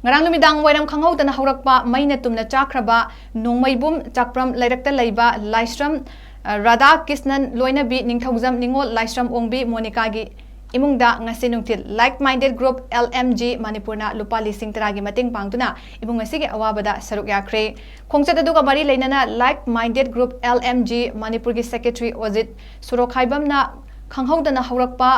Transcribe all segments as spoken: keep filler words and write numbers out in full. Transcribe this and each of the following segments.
ꯉꯔꯥꯡ ꯅꯨꯃꯤꯗꯥꯡ ꯋꯥꯏꯔꯝ ꯈꯪꯍꯧꯗꯅ ꯍꯧꯔꯛꯄ ꯃꯩꯅ ꯇꯨꯝꯅ ꯆꯥꯛꯈ꯭ꯔꯕ ꯅꯣꯡꯃꯩꯕꯨꯝ ꯆꯥꯛꯄ꯭ꯔꯝ ꯂꯩꯔꯛꯇ ꯂꯩꯕ ꯂꯥꯏꯁ꯭ꯔꯝ, ꯑ, ꯔꯥꯙꯥ ꯀ꯭ꯔꯤꯁꯅꯟ ꯂꯣꯏꯅꯕꯤ ꯅꯤꯡꯊꯧꯖꯝ ꯅꯤꯉꯣꯜ ꯂꯥꯏꯁ꯭ꯔꯝ ꯑꯣꯡꯕꯤ ꯃꯣꯅꯤꯀꯥꯒꯤ ꯏꯃꯨꯡꯗ ꯉꯁꯤ ꯅꯨꯡꯊꯤꯜ Like Minded Group L M G ꯃꯅꯤꯄꯨꯔꯅ ꯂꯨꯄꯥ ꯂꯤꯁꯤꯡ ꯇꯔꯥꯒꯤ ꯃꯇꯦꯡ ꯄꯥꯡꯗꯨꯅ ꯏꯃꯨꯡ ꯑꯁꯤꯒꯤ ꯑꯋꯥꯕꯗ ꯁꯔꯨꯛ ꯌꯥꯈ꯭ꯔꯦ꯫ ꯈꯣꯡꯆꯠ ꯑꯗꯨꯒ ꯃꯔꯤ ꯂꯩꯅꯅ Like Minded Group L M G ꯃꯅꯤꯄꯨꯔꯒꯤ ꯁꯦꯀ꯭ꯔꯦꯇꯔꯤ ꯑꯣꯖꯤꯠ ꯁꯣꯔꯣꯛꯈꯥꯏꯕꯝꯅ ꯈꯪꯍꯧꯗꯅ ꯍꯧꯔꯛꯄ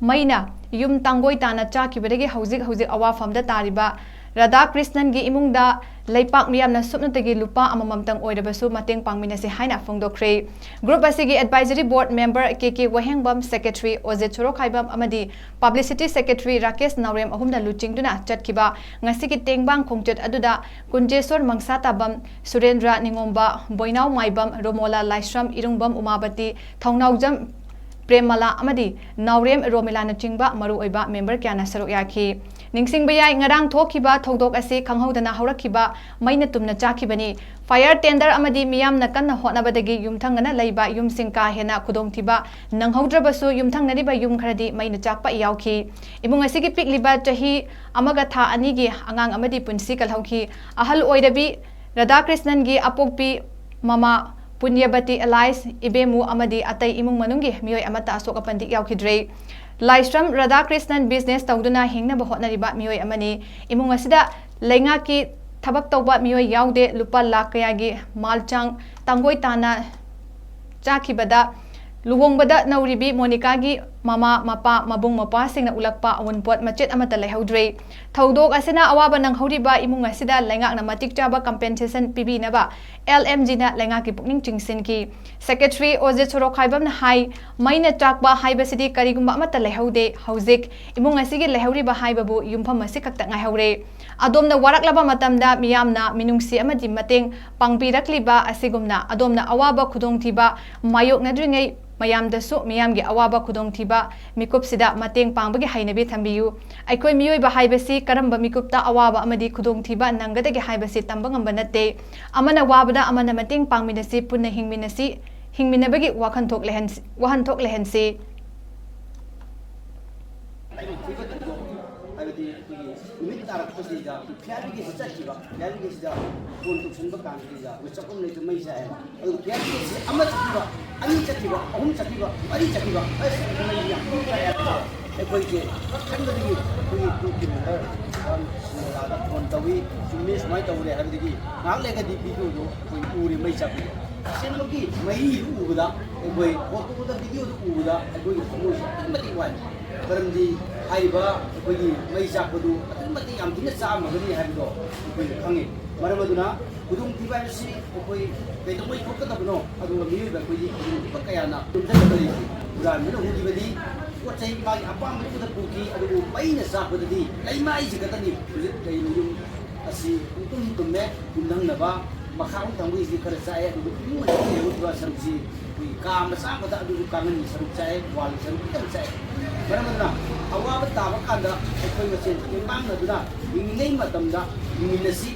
ꯃꯩꯅ ꯌꯨꯝ ꯇꯥꯡꯒꯣꯏ ꯇꯥꯅ ꯆꯥꯛꯈꯤꯕꯗꯒꯤ ꯍꯧꯖꯤꯛ ꯍꯧꯖꯤꯛ ꯑꯋꯥꯐꯝꯗ ꯇꯥꯔꯤꯕ ꯔꯥꯙꯥ ꯀ꯭ꯔꯤꯁꯅꯟꯒꯤ ꯏꯃꯨꯡꯗ ꯂꯩꯄꯥꯛ ꯃꯤꯌꯥꯝꯅ ꯁꯨꯞꯅꯇꯒꯤ ꯂꯨꯄꯥ ꯑꯃꯃꯝꯇꯪ ꯑꯣꯏꯔꯕꯁꯨ ꯃꯇꯦꯡ ꯄꯥꯡꯃꯤꯟꯅꯁꯤ ꯍꯥꯏꯅ ꯐꯣꯡꯗꯣꯛꯈ꯭ꯔꯦ꯫ ꯒ꯭ꯔꯨꯞ ꯑꯁꯤꯒꯤ ꯑꯦꯗꯚꯥꯏꯖꯔꯤ ꯕꯣꯔꯗ ꯃꯦꯝꯕꯔ ꯀꯦ ꯀꯦ ꯋꯥꯍꯦꯡꯕꯝ, ꯁꯦꯀ꯭ꯔꯦꯇꯔꯤ ꯑꯣꯖꯤꯠ ꯁꯣꯔꯣꯛꯈꯥꯏꯕꯝ ꯑꯃꯗꯤ ꯄꯕ꯭ꯂꯤꯁꯤꯇꯤ ꯁꯦꯀ꯭ꯔꯦꯇꯔꯤ ꯔꯥꯀꯦꯁ ꯅꯥꯎꯔꯦꯝ ꯑꯍꯨꯝꯅ ꯂꯨꯆꯤꯡꯗꯨꯅ ꯆꯠꯈꯤꯕ ꯉꯁꯤꯒꯤ ꯇꯦꯡꯕꯥꯡ ꯈꯣꯡꯆꯠ ꯑꯗꯨꯗ ꯀꯨꯟꯖꯦꯁꯣꯔ ꯃꯪꯁꯥꯇꯥꯕꯝ, ꯁꯨꯔꯦꯟꯗ꯭ꯔ ꯅꯤꯉꯣꯝꯕ, ꯕꯣꯏꯅꯥꯎ ꯃꯥꯏꯕꯝ, ꯔꯣꯃꯣꯂꯥ ꯂꯥꯏꯁ꯭ꯔꯝ, ꯏꯔꯨꯡꯕꯝ ꯎꯃꯥꯕꯇꯤ, ꯊꯧꯅꯥꯎꯖꯝ ꯄ꯭ꯔꯦꯝꯃꯂꯥ ꯑꯃꯗꯤ ꯅꯥꯎꯔꯦꯝ ꯔꯣꯃꯤꯂꯥꯅꯆꯤꯡꯕ ꯃꯔꯨꯑꯣꯏꯕ ꯃꯦꯝꯕꯔ ꯀꯌꯥꯅ ꯁꯔꯨꯛ ꯌꯥꯈꯤ꯫ ꯅꯤꯡꯁꯤꯡꯕ ꯌꯥꯏ, ꯉꯔꯥꯡ ꯊꯣꯛꯈꯤꯕ ꯊꯧꯗꯣꯛ ꯑꯁꯤ ꯈꯪꯍꯧꯗꯅ ꯍꯧꯔꯛꯈꯤꯕ ꯃꯩꯅ ꯇꯨꯝꯅ ꯆꯥꯛꯈꯤꯕꯅꯤ꯫ ꯐꯥꯌꯔ ꯇꯦꯟꯗꯔ ꯑꯃꯗꯤ ꯃꯤꯌꯥꯝꯅ ꯀꯟꯅ ꯍꯣꯠꯅꯕꯗꯒꯤ ꯌꯨꯝꯊꯪꯅꯅ ꯂꯩꯕ ꯌꯨꯝꯁꯤꯡ ꯀꯥ ꯍꯦꯟꯅ ꯈꯨꯗꯣꯡꯊꯤꯕ ꯅꯪꯍꯧꯗ꯭ꯔꯕꯁꯨ, ꯌꯨꯝꯊꯪꯅꯔꯤꯕ ꯌꯨꯝ ꯈꯔꯗꯤ ꯃꯩꯅ ꯆꯥꯛꯄ ꯌꯥꯎꯈꯤ꯫ ꯏꯃꯨꯡ ꯑꯁꯤꯒꯤ ꯄꯤꯛꯂꯤꯕ ꯆꯍꯤ ꯑꯃꯒ ꯊꯥ ꯑꯅꯤꯒꯤ ꯑꯉꯥꯡ ꯑꯃꯗꯤ ꯄꯨꯟꯁꯤ ꯀꯜꯍꯧꯈꯤ꯫ ꯑꯍꯜ ꯑꯣꯏꯔꯕꯤ ꯔꯥꯙꯥꯀ꯭ꯔꯤꯁꯅꯟꯒꯤ ꯑꯄꯣꯛꯄꯤ ꯃꯃꯥ ꯄꯨꯅ꯭ꯌꯕꯇꯤ ꯑꯦꯂꯥꯏꯁ, ꯏꯕꯦꯝꯃꯨ ꯑꯃꯗꯤ ꯑꯇꯩ ꯏꯃꯨꯡ ꯃꯅꯨꯡꯒꯤ ꯃꯤꯑꯣꯏ ꯑꯃꯠꯇ ꯑꯁꯣꯛ ꯑꯄꯟꯗꯤ ꯌꯥꯎꯈꯤꯗ꯭ꯔꯦ꯫ ꯂꯥꯏꯁ꯭ꯔꯝ ꯔꯥꯙꯥꯀ꯭ꯔꯤꯁꯅꯟ ꯕꯤꯖꯤꯅꯦꯁ ꯇꯧꯗꯨꯅ ꯍꯤꯡꯅꯕ ꯍꯣꯠꯅꯔꯤꯕ ꯃꯤꯑꯣꯏ ꯑꯃꯅꯤ꯫ ꯏꯃꯨꯡ ꯑꯁꯤꯗ ꯂꯩꯉꯥꯛꯀꯤ ꯊꯕꯛ ꯇꯧꯕ ꯃꯤꯑꯣꯏ ꯌꯥꯎꯗꯦ꯫ ꯂꯨꯄꯥ ꯂꯥꯈ ꯀꯌꯥꯒꯤ ꯃꯥꯜ ꯆꯥꯡ ꯇꯥꯡꯒꯣꯏ ꯇꯥꯅ ꯆꯥꯈꯤꯕꯗ ꯂꯨꯍꯣꯡꯕꯗ ꯅꯧꯔꯤꯕꯤ ꯃꯣꯅꯤꯀꯥꯒꯤ ꯃꯃꯥ, ꯃꯄꯥ, ꯃꯕꯨꯡ ꯃꯧꯄ꯭ꯋꯥꯁꯤꯡꯅ ꯎꯠꯂꯛꯄ ꯑꯋꯨꯟꯄꯣꯠ ꯃꯆꯦꯠ ꯑꯃꯠꯇ ꯂꯩꯍꯧꯗ꯭ꯔꯦ꯫ ꯊꯧꯗꯣꯛ ꯑꯁꯤꯅ ꯑꯋꯥꯕ ꯅꯪꯍꯧꯔꯤꯕ ꯏꯃꯨꯡ ꯑꯁꯤꯗ ꯂꯩꯉꯥꯛꯅ ꯃꯇꯤꯛ ꯆꯥꯕ ꯀꯝꯄꯦꯟꯁꯦꯁꯟ ꯄꯤꯕꯤꯅꯕ L M G ꯅ ꯂꯩꯉꯥꯛꯀꯤ ꯄꯨꯛꯅꯤꯡ ꯆꯤꯡꯁꯤꯟꯈꯤ꯫ ꯁꯦꯀ꯭ꯔꯦꯇꯔꯤ ꯑꯣꯖꯤꯠ ꯁꯣꯔꯣꯛꯈꯥꯏꯕꯝꯅ ꯍꯥꯏ, ꯃꯩꯅ ꯆꯥꯛꯄ ꯍꯥꯏꯕꯁꯤꯗꯤ ꯀꯔꯤꯒꯨꯝꯕ ꯑꯃꯠꯇ ꯂꯩꯍꯧꯗꯦ꯫ ꯍꯧꯖꯤꯛ ꯏꯃꯨꯡ ꯑꯁꯤꯒꯤ ꯂꯩꯍꯧꯔꯤꯕ ꯍꯥꯏꯕꯕꯨ ꯌꯨꯝꯐꯝ ꯑꯁꯤ ꯈꯛꯇ ꯉꯥꯏꯍꯧꯔꯦ꯫ ꯑꯗꯣꯝꯅ ꯋꯥꯔꯛꯂꯕ ꯃꯇꯝꯗ ꯃꯤꯌꯥꯝꯅ ꯃꯤꯅꯨꯡꯁꯤ ꯑꯃꯗꯤ ꯃꯇꯦꯡ ꯄꯥꯡꯕꯤꯔꯛꯂꯤꯕ ꯑꯁꯤꯒꯨꯝꯅ ꯑꯗꯣꯝꯅ ꯑꯋꯥꯕ ꯈꯨꯗꯣꯡꯊꯤꯕ ꯃꯥꯌꯣꯛꯅꯗ꯭ꯔꯤꯉꯩ ꯃꯌꯥꯝꯗꯁꯨ ꯃꯤꯌꯥꯝꯒꯤ ꯑꯋꯥꯕ ꯈꯨꯗꯣꯡꯊꯤꯕ ꯃꯤꯀꯨꯞꯁꯤꯗ ꯃꯇꯦꯡ ꯄꯥꯡꯕꯒꯤ ꯍꯩꯅꯕꯤ ꯊꯝꯕꯤꯌꯨ꯫ ꯑꯩꯈꯣꯏ ꯃꯤꯑꯣꯏꯕ ꯍꯥꯏꯕꯁꯤ ꯀꯔꯝꯕ ꯃꯤꯀꯨꯞꯇ ꯑꯋꯥꯕ ꯑꯃꯗꯤ ꯈꯨꯗꯣꯡꯊꯤꯕ ꯅꯪꯒꯗꯒꯦ ꯍꯥꯏꯕꯁꯤ ꯇꯝꯕ ꯉꯝꯕ ꯅꯠꯇꯦ꯫ ꯑꯃꯅ ꯋꯥꯕꯗ ꯑꯃꯅ ꯃꯇꯦꯡ ꯄꯥꯡꯃꯤꯟꯅꯁꯤ, ꯄꯨꯟꯅ ꯍꯤꯡꯃꯤꯟꯅꯁꯤ, ꯍꯤꯡꯃꯤꯟꯅꯕꯒꯤ ꯋꯥꯈꯟꯊꯣꯛ ꯂꯩꯍꯟꯁꯤ, ꯋꯥꯍꯟꯊꯣꯛ ꯂꯩꯍꯟꯁꯤ꯫ ꯑꯩꯅ ꯊꯤꯕ ꯊꯧꯗꯣꯛ ꯍꯥꯏꯕꯗꯤ ꯑꯩꯈꯣꯏꯒꯤ ꯅꯨꯃꯤꯠ ꯇꯥꯔꯛꯄꯁꯤꯗ ꯐꯤꯌꯥꯔꯤꯒꯤꯁꯤ ꯆꯠꯈꯤꯕ, ꯐꯤꯌꯥꯔꯤꯒꯤꯁꯤꯗ ꯐꯣꯟ ꯇꯧꯁꯟꯕ ꯀꯥꯟꯁꯤꯗ ꯑꯩꯈꯣꯏ ꯆꯥꯛꯈꯨꯝ ꯂꯩꯇ ꯃꯩ ꯆꯥꯏꯌꯦꯕ꯫ ꯑꯗꯨ ꯐꯤꯌꯥꯔꯤꯒꯤꯁꯤ ꯑꯃ ꯆꯠꯈꯤꯕ, ꯑꯅꯤ ꯆꯠꯈꯤꯕ, ꯑꯍꯨꯝ ꯆꯠꯈꯤꯕ, ꯃꯔꯤ ꯆꯠꯈꯤꯕ, ꯑꯁ, ꯃꯩ ꯌꯥꯝ ꯆꯥꯏꯌꯦꯕ꯫ ꯑꯩꯈꯣꯏꯁꯦ ꯈꯟꯕꯗꯒꯤ ꯑꯩꯈꯣꯏꯒꯤ ꯇꯨ ꯀꯤꯂꯣꯃꯤꯇꯔ ꯁꯤꯡꯗꯥꯗ ꯐꯣꯟ ꯇꯧꯏ, ꯆꯨꯝꯃꯤ ꯁꯨꯃꯥꯏꯅ ꯇꯧꯔꯦ ꯍꯥꯏꯕꯗꯒꯤ ꯉꯥꯏꯍꯥꯛ ꯂꯩꯔꯒꯗꯤ ꯚꯤꯗꯤꯑꯣꯗꯣ ꯑꯩꯈꯣꯏ ꯎꯔꯦ, ꯃꯩ ꯆꯥꯛꯄꯗꯣ꯫ ꯑꯁꯦꯡꯕꯒꯤ ꯃꯩꯗꯨ ꯎꯕꯗ ꯑꯩꯈꯣꯏ ꯐꯣꯇꯣꯗ, ꯚꯤꯗꯤꯑꯣꯗ ꯎꯕꯗ ꯑꯩꯈꯣꯏꯒꯤ ꯊꯃꯣꯏꯁꯦ ꯑꯗꯨꯛꯀꯤ ꯃꯇꯤꯛ ꯋꯥꯏ꯫ ꯃꯔꯝꯗꯤ ꯍꯥꯏꯔꯤꯕ ꯑꯩꯈꯣꯏꯒꯤ ꯃꯩ ꯆꯥꯛꯄꯗꯨ ꯑꯗꯨꯛꯀꯤ ꯃꯇꯤꯛ ꯌꯥꯝ ꯊꯤꯅ ꯆꯥꯛꯑꯝꯃꯒꯅꯤ ꯍꯥꯏꯕꯗꯣ ꯑꯩꯈꯣꯏꯅ ꯈꯪꯉꯤ꯫ ꯃꯔꯝ ꯑꯗꯨꯅ ꯈꯨꯗꯣꯡꯊꯤꯕ ꯍꯥꯏꯕꯁꯤ ꯑꯩꯈꯣꯏ ꯀꯩꯗꯧꯉꯩ ꯊꯣꯛꯀꯗꯕꯅꯣ? ꯑꯗꯨꯒ ꯃꯤꯑꯣꯏꯕ ꯑꯩꯈꯣꯏꯗꯤ ꯈꯨꯗꯣꯡꯊꯤꯕ ꯀꯌꯥꯅ ꯌꯨꯝꯊꯪꯅꯕ ꯂꯩꯔꯤ꯫ ꯍꯨꯔꯥꯟꯕꯅ ꯍꯨꯈꯤꯕꯗꯤ ꯄꯣꯠ ꯆꯩ ꯃꯥꯒꯤ ꯑꯄꯥꯝꯕꯗꯨꯗ ꯄꯨꯈꯤ, ꯑꯗꯨꯕꯨ ꯃꯩꯅ ꯆꯥꯛꯄꯗꯗꯤ ꯂꯩꯃꯥꯏꯁꯤ ꯈꯛꯇꯅꯤ ꯍꯧꯖꯤꯛ ꯂꯩꯔꯤꯕ ꯌꯨꯝ ꯑꯁꯤ ꯄꯨꯡꯇꯨꯝ ꯇꯨꯝꯃꯦ꯫ ꯌꯨꯝꯊꯪꯅꯕ ꯃꯈꯥꯔꯣꯝ ꯊꯪꯕꯒꯤꯁꯤꯗꯤ ꯈꯔ ꯆꯥꯛꯑꯦ, ꯑꯗꯨꯒ ꯏꯃꯨꯡ ꯃꯅꯨꯡꯒꯤ ꯂꯩꯍꯧꯔꯤꯕ ꯁꯔꯨꯛꯁꯤ ꯑꯩꯈꯣꯏꯒꯤ ꯀꯥ ꯃꯆꯥ ꯑꯃꯗ ꯑꯗꯨꯁꯨ ꯀꯥꯡꯒꯟꯒꯤ ꯁꯔꯨꯛ ꯆꯥꯛꯑꯦ, ꯋꯥꯜꯒꯤ ꯁꯔꯨꯛ ꯈꯤꯇꯪ ꯆꯥꯛꯑꯦ꯫ ꯃꯔꯝ ꯑꯗꯨꯅ ꯑꯋꯥꯕ ꯇꯥꯕ ꯀꯥꯟꯗ ꯑꯩꯈꯣꯏ ꯃꯁꯦꯟ ꯇꯦꯡꯕꯥꯡꯅꯗꯨꯅ ꯍꯤꯡꯂꯤꯉꯩ ꯃꯇꯝꯗ ꯍꯤꯡꯃꯤꯟꯅꯁꯤ꯫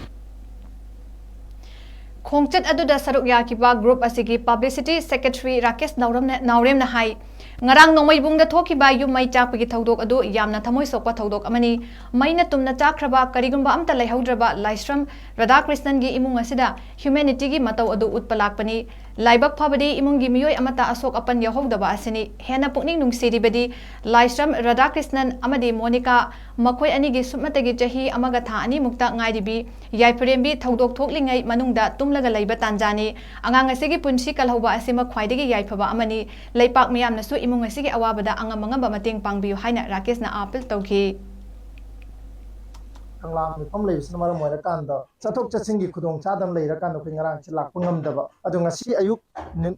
ꯈꯣꯡꯆꯠ ꯑꯗꯨꯗ ꯁꯔꯨꯛ ꯌꯥꯈꯤꯕ ꯒ꯭ꯔꯨꯞ ꯑꯁꯤꯒꯤ ꯄꯕ꯭ꯂꯤꯁꯤꯇꯤ ꯁꯦꯀ꯭ꯔꯦꯇꯔꯤ ꯔꯥꯀꯦꯁ ꯅꯥꯎꯔꯦꯝꯅ, ꯅꯥꯎꯔꯦꯝꯅ ꯍꯥꯏ, ꯉꯔꯥꯡ ꯅꯣꯡꯃꯩꯕꯨꯡꯗ ꯊꯣꯛꯈꯤꯕ ꯌꯨꯝ ꯃꯩ ꯆꯥꯛꯄꯒꯤ ꯊꯧꯗꯣꯛ ꯑꯗꯨ ꯌꯥꯝꯅ ꯊꯃꯣꯏ ꯁꯣꯛꯄ ꯊꯧꯗꯣꯛ ꯑꯃꯅꯤ꯫ ꯃꯩꯅ ꯇꯨꯝꯅ ꯆꯥꯛꯈ꯭ꯔꯕ ꯀꯔꯤꯒꯨꯝꯕ ꯑꯝꯇ ꯂꯩꯍꯧꯗ꯭ꯔꯕ ꯂꯥꯏꯁ꯭ꯔꯝ ꯔꯥꯙꯥꯀ꯭ꯔꯤꯁꯅꯟꯒꯤ ꯏꯃꯨꯡ ꯑꯁꯤꯗ ꯍ꯭ꯌꯨꯃꯦꯅꯤꯇꯤꯒꯤ ꯃꯇꯧ ꯑꯗꯨ ꯎꯠꯄ ꯂꯥꯛꯄꯅꯤ꯫ ꯂꯥꯏꯕꯛ ꯐꯕꯗꯤ ꯏꯃꯨꯡꯒꯤ ꯃꯤꯑꯣꯏ ꯑꯃꯠꯇ ꯑꯁꯣꯛ ꯑꯄꯟ ꯌꯥꯎꯍꯧꯗꯕ ꯑꯁꯤꯅꯤ꯫ ꯍꯦꯟꯅ ꯄꯨꯛꯅꯤꯡ ꯅꯨꯡꯁꯤꯔꯤꯕꯗꯤ ꯂꯥꯏꯁ꯭ꯔꯝ ꯔꯥꯙꯥꯀ꯭ꯔꯤꯁꯅꯟ ꯑꯃꯗꯤ ꯃꯣꯅꯤꯀꯥ, ꯃꯈꯣꯏ ꯑꯅꯤꯒꯤ ꯁꯨꯞꯅꯇꯒꯤ ꯆꯍꯤ ꯑꯃꯒ ꯊꯥ ꯑꯅꯤꯃꯨꯛꯇ ꯉꯥꯏꯔꯤꯕꯤ ꯌꯥꯏꯐꯔꯦꯝꯕꯤ ꯊꯧꯗꯣꯛ ꯊꯣꯛꯂꯤꯉꯩ ꯃꯅꯨꯡꯗ ꯇꯨꯝꯂꯒ ꯂꯩꯕ ꯇꯥꯟꯖꯥꯅꯤ꯫ ꯑꯉꯥꯡ ꯑꯁꯤꯒꯤ ꯄꯨꯟꯁꯤ ꯀꯜꯍꯧꯕ ꯑꯁꯤꯃꯛ ꯈ꯭ꯋꯥꯏꯗꯒꯤ ꯌꯥꯏꯐꯕ ꯑꯃꯅꯤ꯫ ꯂꯩꯄꯥꯛ ꯃꯤꯌꯥꯝꯅꯁꯨ ꯏꯃꯨꯡ ꯑꯁꯤꯒꯤ ꯑꯋꯥꯕꯗ ꯑꯉꯝ ꯑꯉꯝꯕ ꯃꯇꯦꯡ ꯄꯥꯡꯕꯤꯌꯨ ꯍꯥꯏꯅ ꯔꯥꯀꯦꯁꯅ ꯑꯥꯄꯤꯜ ꯇꯧꯈꯤ꯫ ꯀꯪꯂꯥ ꯃꯤꯐꯝ ꯂꯩꯕꯁꯤꯅ ꯃꯔꯝ ꯑꯣꯏꯔꯀꯥꯟꯗ ꯆꯠꯊꯣꯛ ꯆꯠꯁꯤꯟꯒꯤ ꯈꯨꯗꯣꯡ ꯆꯥꯗꯕ ꯂꯩꯔꯀꯥꯟꯗ ꯑꯩꯈꯣꯏ ꯉꯔꯥꯡꯁꯦ ꯂꯥꯛꯄ ꯉꯝꯗꯕ꯫ ꯑꯗꯣ ꯉꯁꯤ ꯑꯌꯨꯛ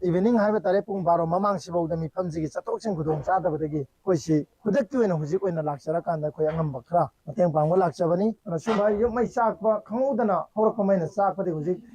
evening ꯍꯥꯏꯕ ꯇꯥꯔꯦ, ꯄꯨꯡ ꯕꯥꯔꯣ ꯃꯃꯥꯡꯁꯤꯐꯥꯎꯗ ꯃꯤꯐꯝꯁꯤꯒꯤ ꯆꯠꯊꯣꯛ ꯆꯠꯁꯤꯟ ꯈꯨꯗꯣꯡ ꯆꯥꯗꯕꯗꯒꯤ ꯑꯩꯈꯣꯏꯁꯤ ꯈꯨꯗꯛꯀꯤ ꯑꯣꯏꯅ ꯍꯧꯖꯤꯛ ꯑꯣꯏꯅ ꯂꯥꯛꯆꯔꯀꯥꯟꯗ ꯑꯩꯈꯣꯏ ꯑꯉꯝꯕ ꯈꯔ ꯃꯇꯦꯡ ꯄꯥꯡꯕ ꯂꯥꯛꯆꯕꯅꯤ꯫ ꯑꯗꯨꯅ ꯁꯨꯝꯕ ꯌꯨꯝ ꯃꯩ ꯆꯥꯛꯄ ꯈꯪꯍꯧꯗꯅ ꯍꯧꯔꯛꯄ ꯃꯩꯅ ꯆꯥꯛꯄꯗꯤ ꯍꯧꯖꯤꯛ